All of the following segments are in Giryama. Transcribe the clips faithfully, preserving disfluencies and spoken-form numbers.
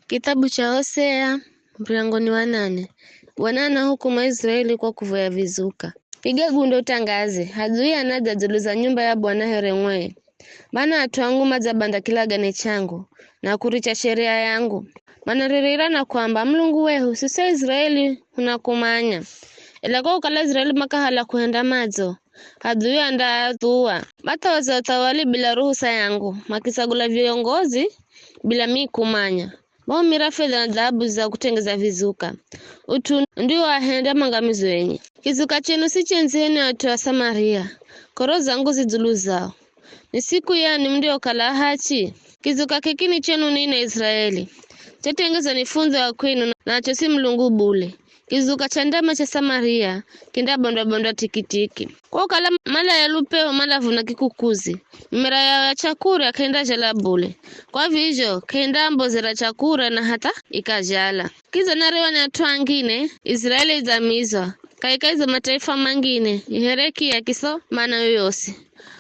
Kitabu cha Hosea, muryango ni wa nane. Bwana anahukumu Israeli kwa kuvoya vizuka. Piga gundo utangaze, adui anadza dzulu za nyumba ya Bwana here ng'wee. Mana at'u angu madzabanda kilagane changu, na kuricha sheria yangu. Manaririra na kwamba, Mulungu wehu, siswi Israeli hunakumanya. Ela kwa kukala Israeli makahala kuhenda madzo, adui andaadhuwa. Mathawa za uthawali bila ruhusa yangu, makitsagula viongozi bila mi kumanya. Maumira fedha na dhahabu za kutengeza vizuka. Ut'u ndiwo ahenda mangamizo enye. Kizuka chenu si chendzeni at'u a Samaria, koro zangu zi dzulu zao. Ni siku yani mundiokala ahachi? Kizuka kiki ni chenu nine Israeli. Chatengezwa ni fundhi wa kwenu, nacho si Mulungu bule. Kizuka cha ndama cha Samaria kindabondwa-bondwa tikitiki. Kwa ukala mala ya lupeo malavuna kikukuzi, mimera yao ya chakurya k'endazhala bule. Kwa vizho, k'endaambozera chakurya na hata ikazhala. Kiza nariwa ni at'u angine, Israeli idzamizwa, kaika izo mataifa mangine, ihereki ya kiso mana yoyosi.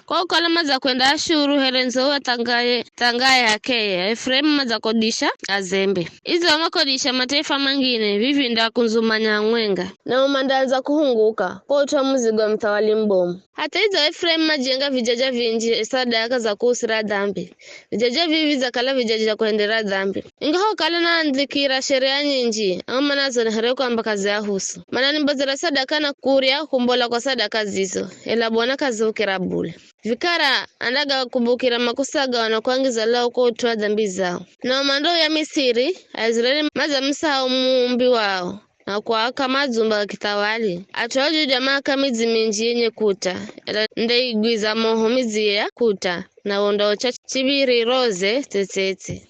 Kwa ukala madzakwenda Ashuru here nzowa thangaye, thangaye h'akeye, Efuraimu madzakodisha azembe. Idzo makodisha mataifa mangine, vivi ndakundzumanya mwenga. Nao mandaandza kuhunguka, kwa ut'u wa muzigo wa muthawali mubomu. Hata idzo Efuraimu majenga vijaja vinji sadaka za kuusira dhambi. Vijaja vivi zakala vijaja vya kuhendera dhambi. Ingahokala naandhikira sheria nyinji, ao manazo ni here kwamba kaziahusu. Mananimbozera sadaka na kurya kumbola kwa sadaka zizo, ela Bwana k'aziukira bule. Vikara andagakumbukira makosa gao na kuangiza lau kwa ut'u wa dhambi zao. Nao mandouya Misiri, Aisraeli madzamusahau muumbi wao, na kuaka madzumba ga kithawali. At'u a Juda maaka midzi minji yenye kuta, ela ndaigwiza moho midzi ya kuta, na wondaocha chiv̱iriroze tsetsetse.